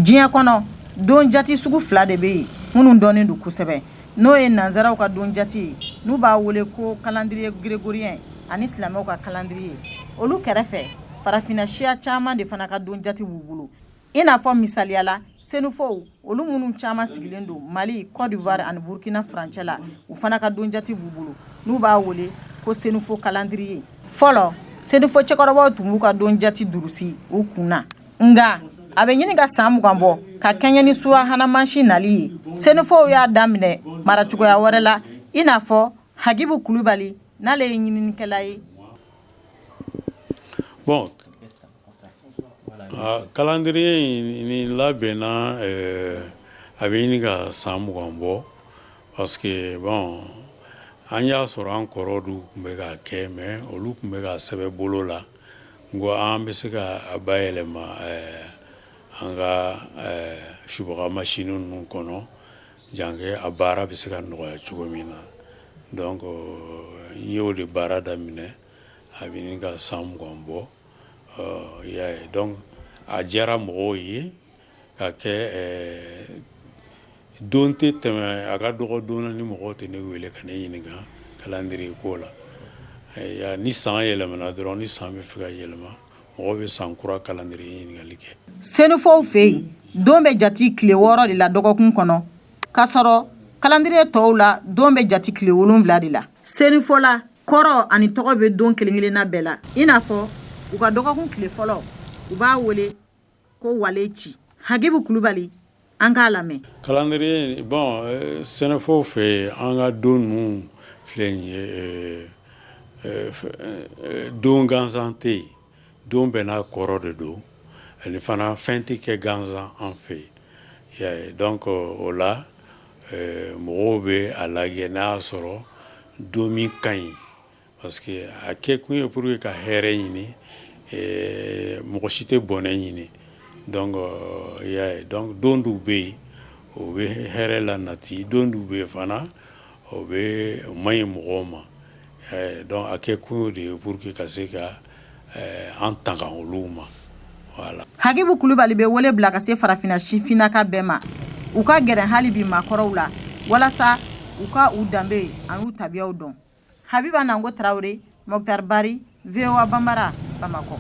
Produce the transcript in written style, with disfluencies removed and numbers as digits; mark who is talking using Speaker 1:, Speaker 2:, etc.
Speaker 1: Diɲɛ kɔnɔ, don jati sugu fila de bɛ yen minnu dɔnnen don kosɛbɛ, n'o ye nansaraw ka don jati ye, n'u b'a wele ko calendrier grégorien, ani silamɛw ka calendrier. Olu kɛrɛfɛ, farafinna siya caman de fana ka don jati b'u bolo, i n'a fɔ misaliya la Senufow, olu minnu caman sigilen don Mali, Côte d'Ivoire ani Burkina furancɛ la. U fana ka don jati b'u bolo, n'u b'a wele ko Senufo calendrier. Fɔlɔ, Senufo cɛkɔrɔbaw tun b'u ka don jati durusi u kun na, nka a bɛ ɲini ka san 20 bɔ, ka kɛɲɛ ni subahana mansin nali ye, Senufow y'a daminɛ maracogoya wɛrɛ la, i n'a fɔ Hagibu Kulubali, n'ale ye ɲininikɛla ye.
Speaker 2: Bon, calendrier nin labɛnna, a bɛ ɲini ka san 20 bɔ, parce que bon, an y'a sɔrɔ an kɔrɔ dɔw tun bɛ k'a kɛ, mais olu tun bɛ k'a sɛbɛn bolo la. N ko an bɛ se ka a bayɛlɛma an ka subaga machine ninnu kɔnɔ, janke a baara bɛ se ka nɔgɔya cogo min na. Donc n y'o de baara daminɛ, a bɛ ɲini ka san 20 bɔ, i y'a ye. Donc a diyara mɔgɔw ye ka kɛ don tɛ tɛmɛ, a ka dɔgɔ don na ni mɔgɔw tɛ ne wele ka ne ɲininka calendrier ko la. Ni san yɛlɛmana dɔrɔn, ni san bɛ fɛ ka yɛlɛma, mɔgɔw bɛ san kura calendrier ɲininkali kɛ.
Speaker 1: Senufow fɛ yen, don bɛ jate tile 6 de la dɔgɔkun kɔnɔ, k'a sɔrɔ calendrier tɔw la, don bɛ jate tile 7 de la. Senufo la, kɔrɔ ani tɔgɔ bɛ don kelen-kelenna bɛɛ la, i n'a fɔ u ka dɔgɔkun tile fɔlɔ, u b'a wele ko wale ci. Hagibu Kulubali, an k'a lamɛn.
Speaker 2: Calendrier, bon, Sɛnɛfɔw fɛ yen, an ka don ninnu filɛ nin ye, don gansan tɛ yen, don bɛɛ n'a kɔrɔ de don. Ani fana, fɛn tɛ kɛ gansan an fɛ yen, i y'a ye. Donc o la, mɔgɔw bɛ a lajɛ n'a y'a sɔrɔ don min ka ɲi, parce que a kɛ kun ye pour que ka hɛrɛ ɲini, mɔgɔ si tɛ bɔnɛ ɲini. Donc i y'a ye, donc don dɔw bɛ yen, o bɛ hɛrɛ la nati, don dɔw bɛ yen fana, o bɛ o man ɲi mɔgɔw ma. Donc a kɛ kun y'o de ye pour que ka se ka an tanga olu ma, voilà.
Speaker 1: Hagibu Kulubali bɛ wele bila ka se farafinna sifinnaka bɛɛ ma, u ka gɛrɛ hali bi maakɔrɔw la, walasa u ka u danbe ani u tabiyaw dɔn. Habiba Nango Tarawele, Mɔkitar Bari, VOA Banbara, Bamakɔ.